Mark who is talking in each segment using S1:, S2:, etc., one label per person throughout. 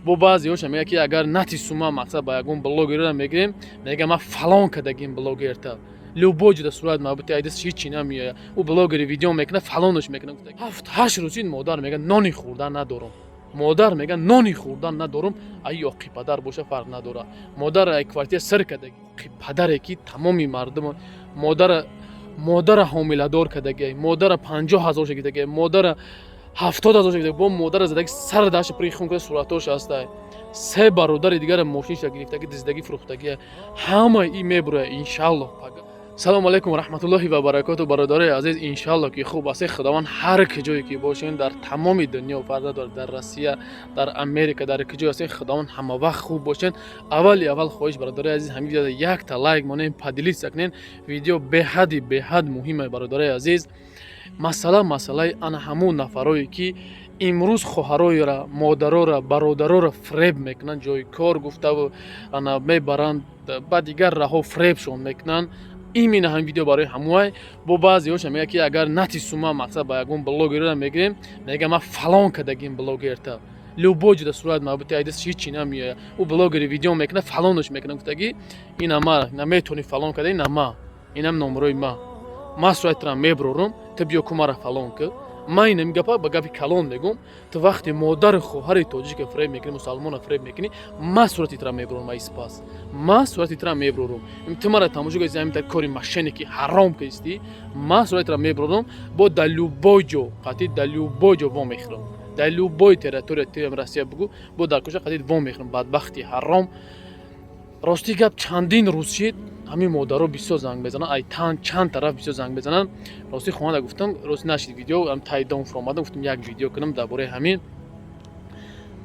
S1: Бо баъзеҳоша мегӯяд, ки агар нати сума, мақсад, ба ягон блогерро мегирем, мега: «Ман фалон кардагим блогерта». Любой ҷода сурат мабути айдас, ҳичи намеояд. Ӯ блогери видео мекунад, фалонош мекунад. 7-8 рӯз ин модар мега: «Нони хӯрдан надорам». Модар мега: «Нони хӯрдан надорам». Ай ёқи падар боша, фарқ надорад. Модар ай квартира сир кардаги, падаре ки тамоми мардум модара ҳомиладор кардагиай, модара 50 000 шагидагиай, модара 70 000 шагидаги, бо модара задаги, сар даша пури хун карда, суратош ҳастай. Се бародари дигара мошинша гирифтаги, диздагӣ, фурӯхтагия. Ҳамаи ин мебурояд, иншаллоҳ, пага. Салому алайкум ва раҳматуллоҳи ва баракоту, бародарои азиз, иншалло, ки хуб ҳастед. Худованд ҳар куҷое ки бошем дар тамоми дунё, фарқ надорад, дар Россия, дар Америка, дар куҷое ҳастед, Худованд ҳамавақт хуб бошед. Аввали аввал хоҳиш, бародарои азиз, ҳамин видеода якта лайк монем, поделиться кунед. Видео беҳади беҳад муҳиме, бародарои азиз. Масъала, масъалаи ана ҳамун нафарое, ки имрӯз хоҳароеро, модароро, бародароро фреб мекунанд, ҷои кор гуфтаву ана мебаранд, ба дигар раҳо фребшон мекунанд. Именно ҳамин видео барои ҳамуай. Бо баъзеҳоша мегӯяд, ки агар нати сума, мақсад, ба ягон блогерро мегирем, мега: «Ман фалон кардагим блогерта». Любой ҷода сурат мабути айдас, ҳичи намеояд. Ӯ блогери видео мекунад, фалонош мекунад. Гуфтаги ина ма наметони фалон карда, ина ма, инам номерои ма, ман суратро мебурорум, ту биё ку, мара фалон ки. Ман инами гапа ба гапи калон мегӯм: ту вақте модари хоҳари тоҷика фреб мекунӣ, мусалмона фреб мекунӣ, ман сурати тра мебурорум. Айспас ман сурати тра мебурорум. Ту мара тамошо кардӣ, ҳамин кори мошенники ҳаром кистӣ. Ман сурати тра мебурорум, бо дар любой ҷо қатӣ, дар любой ҷо вомехӯрам, дар любой территория тиам Россия бугӯ, бо дар куҷа қатӣ вомехӯрам, бадбахти ҳаром. Рости гап, чандин рӯз шид, ҳамин модаро бисёр занг мезананд, ай тан чанд тараф бисёр занг мезананд. Рости хонада гуфтам, рост нашид видео, тай дом фуромадам, гуфтам, як видео кунам дар бораи ҳамин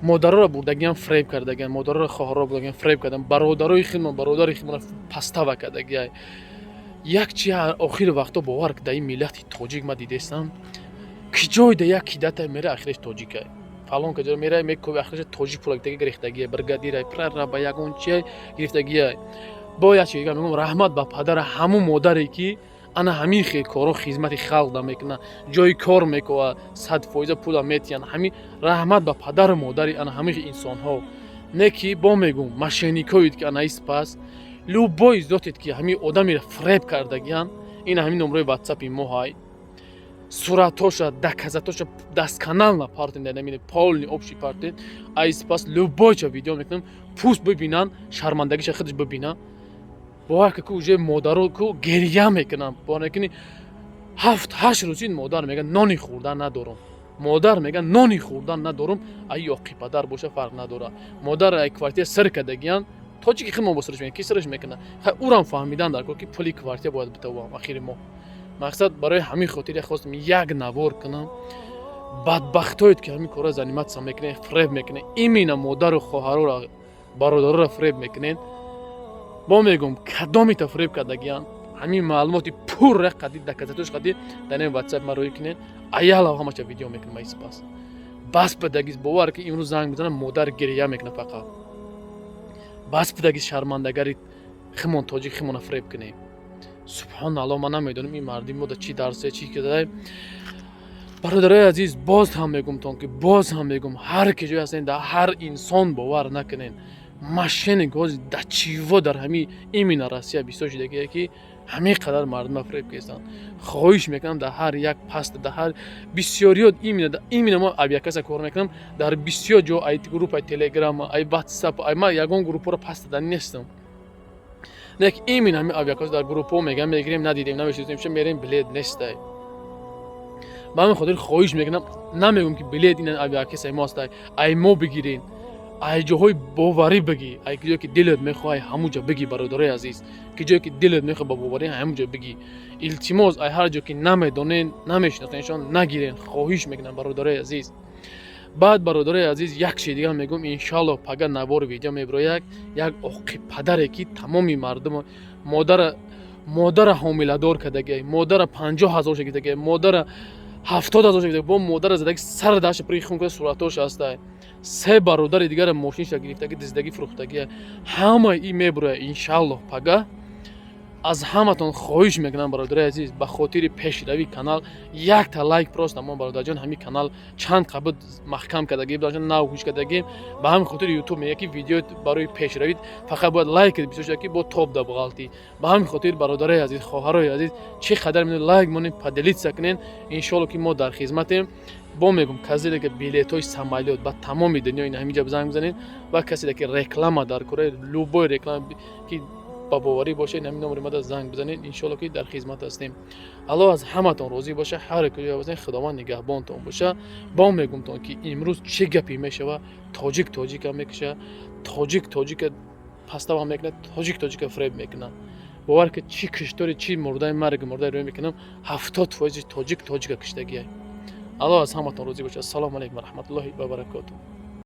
S1: модароро бурдагиам, фреб кардагиам, модароро, хоҳарро бурдагиам, фреб кардам, бародарои хидмон, бародари хидмонро пастава кардагиай. Як чи охири вақто, бовар, дар ин миллати тоҷик ма дидестам, ки ҷойда як кидата мера, ахираш тоҷикай, фалон каҷо мера, мекоби, ахираш тоҷик пула гирифтагия, бригадирай, прораба, ягон чиай гирифтагиай. Бо як чи дигар мегӯям: раҳмат ба падара ҳамун модаре, ки ана ҳамин хел корро хизмати халқ да мекунад, ҷои кор мекова, 100% пула метиҳанд. Ҳамин раҳмат ба падару модари ана ҳамин инсонҳо. Не ки бо мегӯм, мошенникоед, ки ана испас любой зотед, ки ҳамин одамеро фреб кардагиянд, ин ҳамин номрои ватсапи мо ҳай, суратоша, доказатоша досконально партен, намин полный общий партен. Айспас любой ча видео мекунам, пусть бибинанд, шармандагиша худаш бибина. Бовар ка, ку уже модаро ку гирья мекунам. Бовар мекунӣ, 7-8 рӯз ин модар мега: «Нони хӯрдан надорам». Модар мега: «Нони хӯрдан надорам». Ай ёқи падар боша, фарқ надорад. Модар ай квартира сир кардагиянд, тоҷики хидмон бо сирш мекунад, ки сирш мекунад. Хай, урам фаҳмидан дар кор, ки пули квартира бояд битавам ахири моҳ. Мақсад, барои ҳамин хотир я хостам як навор кунам. Бадбахтоед, ки ҳамин корро заниматься мекунед, фреб мекунед, именно модару хоҳароро, бародароро фреб мекунед. Бо мегӯм, кадомита фреб кардагиянд, ҳамин маълумоти пурра қади, доказатош қади дар ин ватсап ма рӯй кунед. Аялав ҳамаша видео мекунам. Айспас бас бидагиз. Бовар, ки имрӯз занг мезанам, модар гирья мекунад фақат. Бас бидагиз, шармандагари химон тоҷик химона фреб кунем. Субҳоналло, ман намедонам, ин мардими мо да чӣ дарсе, чӣ кидай. Бародарои азиз, боз ҳам мегӯмтон, ки боз ҳам мегӯм, ҳар ки ҷое ҳастен, дар ҳар инсон бовар накунед. Мошенник ҳози да чиво дар ҳамин именно Россия бисёр шудагие, ки ҳамин қадар мардума фреб кестанд. Хоҳиш мекунам, дар ҳар як паст, дар ҳар бисёриёт, именно мо авиакасса кор мекунам, дар бисёр ҷо, ай группаи Телеграм, ай Ватсап, ай ма ягон группаро паст дода нестам. Не ки именно ҳамин авиакасса дар группаҳо мегӯям, мегирем, надидем, намешиносем, мерем, билет нестай. Ба ҳамин хотир хоҳиш мекунам, намегӯм, ки билет ин авиакассаи мо ҳастай, ай мо бигирен, ай ҷоҳои боварӣ бигӣ, ай ҷое ки дилат мехоҳай, ҳамун ҷо бигӣ. Бародарои азиз, ки ҷое ки дилат мехоҳ, ба боварӣ ҳамун ҷо бигӣ. Илтимос, ай ҳар ҷо ки намедонен, намешиносеншон, нагирен. Хоҳиш мекунам, бародарои азиз. Баъд, бародарои азиз, як чизи дигар мегӯм: иншоалло, пага навори видео мебирояд, як оқи падаре, ки тамоми мардумо модара ҳомиладор кардагиай, модара 50 000 шагидагиай, модара 70 000 шагидаги, бо модара задаги, сар даша пури хун карда, суратош ҳастай. Се бародари дигара мошинша гирифтаги, диздагӣ, фурӯхтагия. Ҳамаи ин мебурояд, иншааллоҳ, пага. Аз ҳаматон хоҳиш мекунам, бародари азиз, ба хотири пешравии канал якта лайк просто мо. Бародарҷон, ҳамин канал чанд қабл маҳкам кардагӣ, нав гӯш кардагӣ. Ба ҳамин хотир Ютуб мегӯяд, ки видео барои пешравӣ фақат бояд лайк бисёр шуда, ки бо топ да буғалтӣ. Ба ҳамин хотир, бародарои азиз, хоҳарои азиз, чӣ қадар мино лайк монед, поделиться кунед. Иншоалло, ки мо дар хизматем. Бо мегӯм, касе ки билетҳои самолёт ба тамоми дунё, ин ҳаминҷа занг бизанед. Ва касе ки реклама дар кора, любой реклама ки ба боварӣ бошед, ҳамин номери мада занг бизанед. Иншоалло, ки дар хизмат ҳастем. Аллоҳ аз ҳаматон розӣ боша. Ҳар куҷо бошед, Худованд нигаҳбонтон боша. Бо мегӯмтон, ки имрӯз чӣ гапе мешава: тоҷик тоҷика мекуша, тоҷик тоҷика пастава мекунад, тоҷик тоҷика фиреб мекунад. Бовар ки чӣ киштори, чӣ мурдаи, марги мурдаи рӯй мекунам, 70% тоҷик тоҷика киштагиай. Аллоҳ аз ҳаматон розӣ боша. Ассалому алайкум ва раҳматуллоҳи ва баракотуҳ.